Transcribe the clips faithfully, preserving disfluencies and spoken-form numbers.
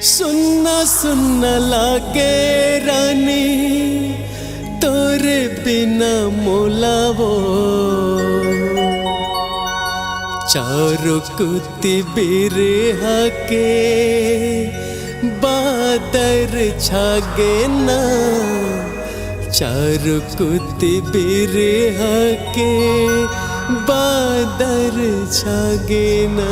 सुन्ना सुन्ना लागे रानी, तोरे बिना मोला वो। चारों कुती बिरहा के बादर छागे ना, चारों कुती बिरहा के बादर छागे ना।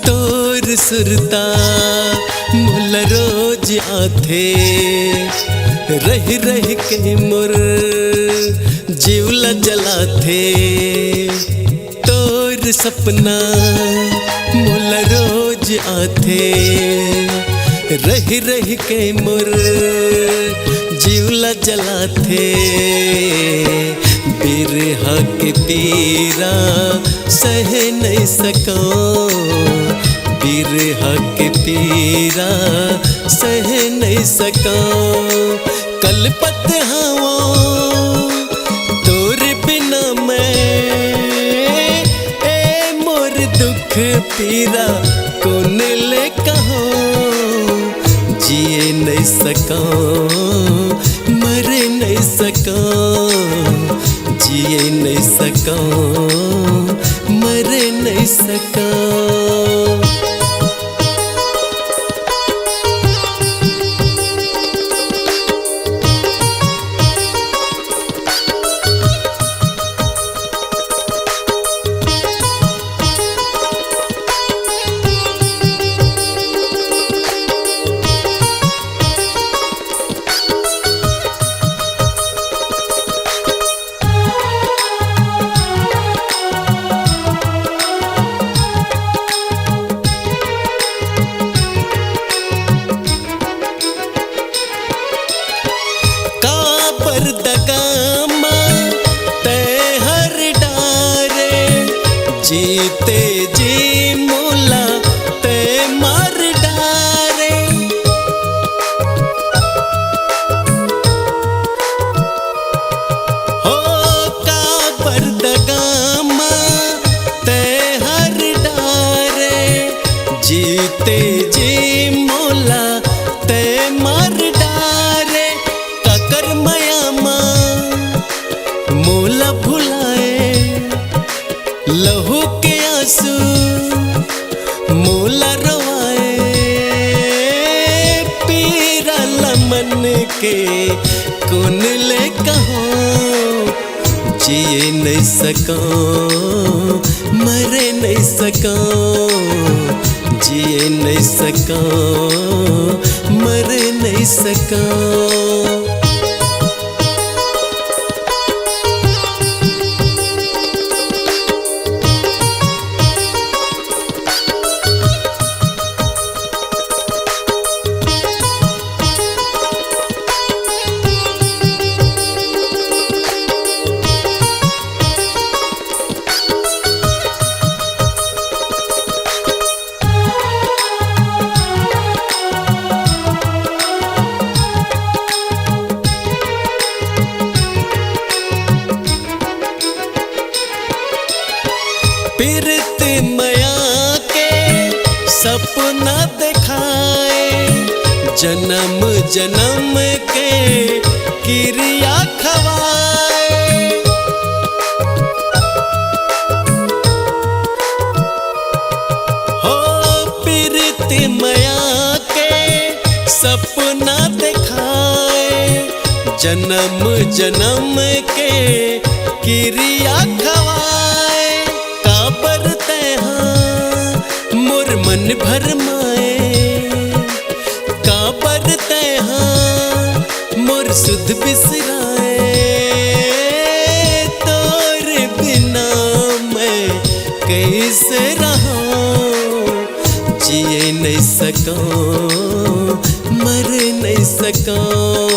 तोर सुरता मोला रोज आथे, रह रह के मोर जीव ला जलाथे। तोर सपना मोला रोज आथे, रह रह के मोर जीव ला जलाथे। बिरहा के पीरा सह नहीं सकौं, बिरहा के पीरा सह नहीं सकौं। कलपत हवौं तोर बिना मैं, ए मोर दुख पीरा कोन ले कहौं। जिए नहीं सकौं, मर नहीं सकौं, जिए नहीं सकौं, मर नहीं सकौं। काबर दगा मा तै हर डारे, जीते जी मोला तै मार डारे। हो काबर दगा मा तै हर डारे, जीते जी मोला तै मार डारे। काकर मया मा मोला भुलाए, लहू के आंसू मोला रोवाए। पीरा ला मन के कोन ले कहौं, जिए नहीं सकौं, मर नहीं सकौं, जिए नहीं सकौं, मर नहीं सकौं। पीरत मया के सपना देखाए, जनम जनम के किरिया खवाए। हो पीरत मया के सपना देखाए, जनम जनम के किरिया खवाए। काबर तैहा मोर मन भरमाए, काबर तैहा मोर सुध बिसराए। तोर बिना म नइ सकंव, मरे नइ सकंव,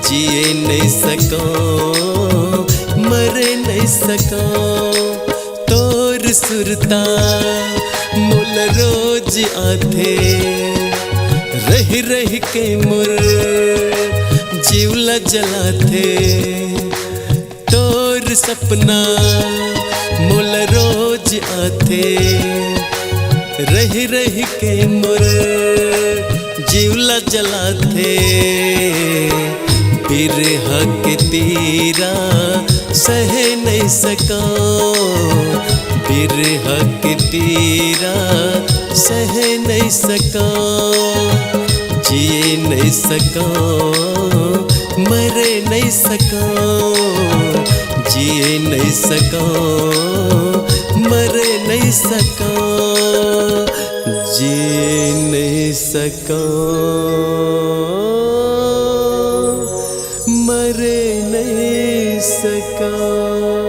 जिए नइ सकंव, मरे नइ सकंव। तोर सुरता मोला रोज आथे, रहि रहि के मोर जीव ला जलाथे। तोर सपना मोला रोज आथे, रहि रहि के मोर जीव ला जलाथे। बिरह के पीरा सहे नइ सकंव, बिरह के पीरा सहे नइ सकंव, जिए नइ सकंव, मरे नइ सकंव, जिए नइ सकंव, मरे नइ सकंव, जिए नइ सकंव, मरे नइ सकंव।